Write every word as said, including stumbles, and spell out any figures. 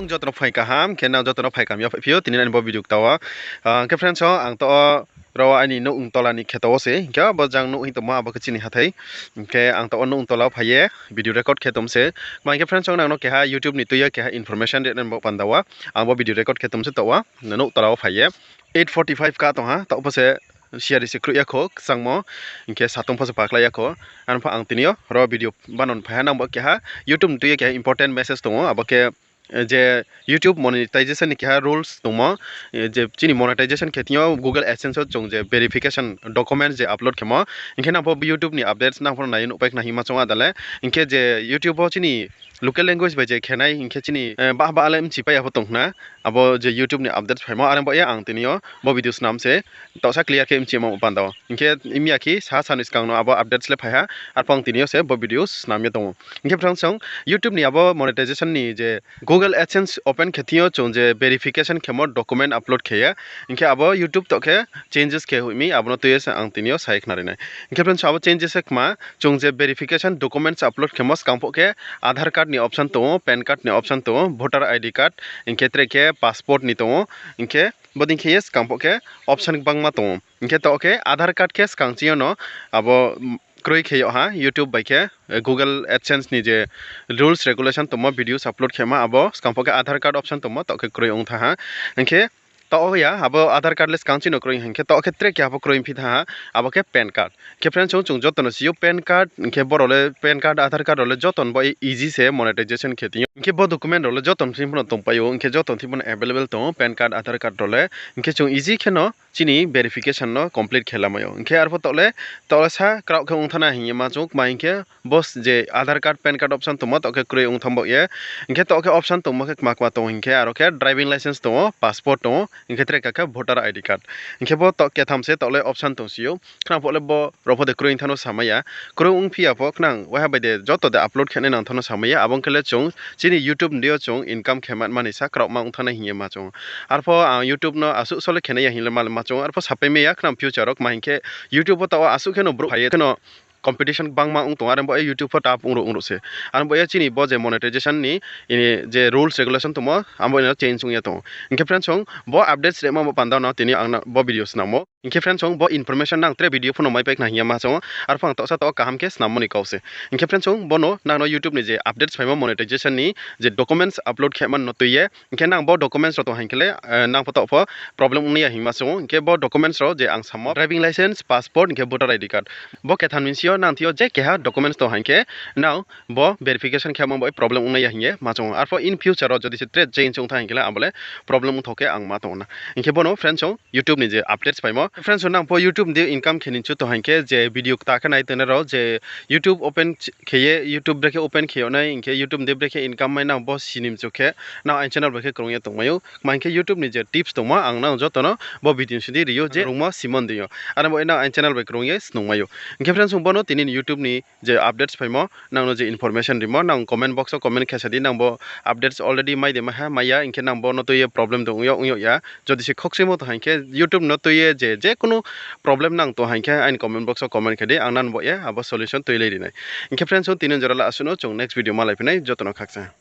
Joto no phaing kaham, hing khe nang joto no phaing kaham ya phaiphi ou, tini aini bo video kta wo. Ah, hing khe friends song, ang taoh wo ro aini nouh tola ni kheto wo se, hing khe bo jang nouh hing tongmo abo khe chini hathái. Hing khe ang taoh wo nouh tola wo phai ye video record khe tong se. Tma hing khe friends song, nang no keha YouTube ni tui ye keha information ri nani bo panda wo ang bo video record khe tong se taoh wo nouh tola wo phai ye. Eight forty five ka tong ha, taoh pho se siyari se kroih ya kho, kchangmo, hing khe satung pho se pakhlai ya kho. Arpho ang tini yo ro video banon phai ha, nang bo keha YouTube ni tui ye keha important message tong ou, abo khe, eh, je YouTube monetization ni keha rules tongmo, eh, je chini monetization khe thing yo Google AdSense wo chung je verification documents je upload khemo, hing khe nang pho YouTube ni updates nang pho nai ye nuhpai khna hingma chung ada le, hing khe je YouTube wo chini local language bai je khenai, hing khe chini, eh, bah bah le mchipai ya pho tong khna, abo je YouTube ni updates phaimo, are bo ye ang tini yo bo video snam se, taohsa clear khe mchimo panda wo. Hing khe miyakhe sa sa ni skang no abo updates le phai ha, arpho ang tini yo se bo video snam ye tong ou. Hing khe friends song, YouTube ni abo monetization ni je Google AdSense open khe thing yo chung je verification khemo document upload khe ye, hing khe abo YouTube taoh khe changes khe hoih mi, abo no tui ye se ang tini yo sa ye khnari nai. Hing khe friends song, abo changes se kma, chung je verification documents upload khemo skang pho khe Aadhaar card ni option tong ou, PAN card ni option tong ou, voter ID card, hing khe tre khe passport ni tong ou, hing khe bodei khe ye skang pho khe option gbangma tong ou. Hing khe taoh khe Aadhaar card khe skang ching yo no abo, mm, kroi khe yag ha YouTube bai khe, eh, Google AdSense ni je rules regulation tongmo videos upload khema abo skang pho khe Aadhaar card option tongmo taoh khe kroi ong thanng ha. Hing khe taoh ya abo Aadhaar card le skang ching no kroi hing khe taoh khe tre keha pho kroi phi thanng ha, abo khe PAN card. Hing khe friends song, chung joto no si ou PAN card, hing khe bo rao le PAN card, Aadhaar card rao le joto ni bo easy se monetization khe thing yo. Hing khe bo document rao le joto ni thing pho no tongpai ou, hing khe joto ni thing pho no available tong ou PAN card, Aadhaar card rao le. Hing khe chung easy khe no chini verification no complete khe lamai ou. Hing khe arpho taoh le, taoh le sa kraoh khe ong thanng na hing ye ma chung ou, kma hing khe bo je Aadhaar card, PAN card option tongmo taoh khe kroi ong thanng baoh ye. Hing khe taoh khe option tongmo khe kma kma tong ou hing khe aro khe driving license tong ou, passport tong ou, hing khe tre ka khe voter ID card. Hing khe bo taoh ketham se taoh le option tong si ou. Khnang pho le bo rao pho de kroi ong thanng no samai ya. Kroi ongphi ya pho khnang waiha bai de joto de upload khe nai nang thanng no samai ya. Abo ong khe le chung chini YouTube ni deing yo chung income khe manma ni sa kraohma ong thanng nai hing ye ma chung ou. Arpho ang YouTube no asuh so le khe nai ya hing le ma le ma chung ou. Arpho sapai mai ya khnang future wo kma hing khe YouTube wo taoh wo asuh khe no brouh phai ye khe no competition gbangma ong tong, are bo ye YouTube pho tough ong ruh ong ruh se. Are bo ye chini bo je monetization ni, ini je rules regulation tongmo, abo no change ong ye tong ou. Hing khe friends song, bo updates rema bo panda no tini ang no bo video snammo. Hing khe friends song, bo information nang tre video pho no maipai khna hing ye ma chung ou. Arpho ang taohsa taoh kaham khe snammo ni kau se. Hing khe friends song, bo no nang no YouTube ni je updates phaimo monetization ni je documents upload khe man no tui ye, hing khe nang bo documents rao tong hing khe le, eh, nang pho taoh pho problem ong nai ya hing ma chung ou. Hing khe bo documents rao je ang samo driving license, passport, hing khe voter ID card. Bo ketham ni si yo nang thing yo je keha documents tong hing khe nang bo verification khe man bo problem ong nai ya hing ye ma chung ou. Arpho in future wo jodi se tre change ong thanng hing khe le abo le problem ongthao khe ang ma tong ou na. Hing khe bo no friends song, YouTube ni je updates phaimo. Friends song, nang pho YouTube ni deing yo income khe ni chu tong hing khe je video kta khe nai tongnai rao je YouTube open khe ye, YouTube brekhe open khe yag nai, hing khe YouTube ni deing yo brekhe income mai nang bo si ni mchu khe nang aini channel bai khe krung ye tongmai ou. Kma hing khe YouTube ni je tips tongmo ang nang joto no bo video sidi ri ou je rungmo simon deing yo. Are bo nang aini channel bai krung ye snungmai ou. Hing khe friends song, bo no tini ni YouTube ni je updates phaimo, nang no je information rimo, nang comment box wo comment khe sa di, nang bo updates already mai de mai ha, mai ya, hing khe nang bo no tui ye problem tong ong yag, ong yag ya. Jodi se khokchimo tong hing khe YouTube no tui ye je, je kunu problem nang tong hing khe aini comment box wo comment khe di, ang nang bo ye abo solution tuilai ri nai. Hing khe friends song, tini jora le asuh no, chung next video malaiphi nai, joto no khakchang.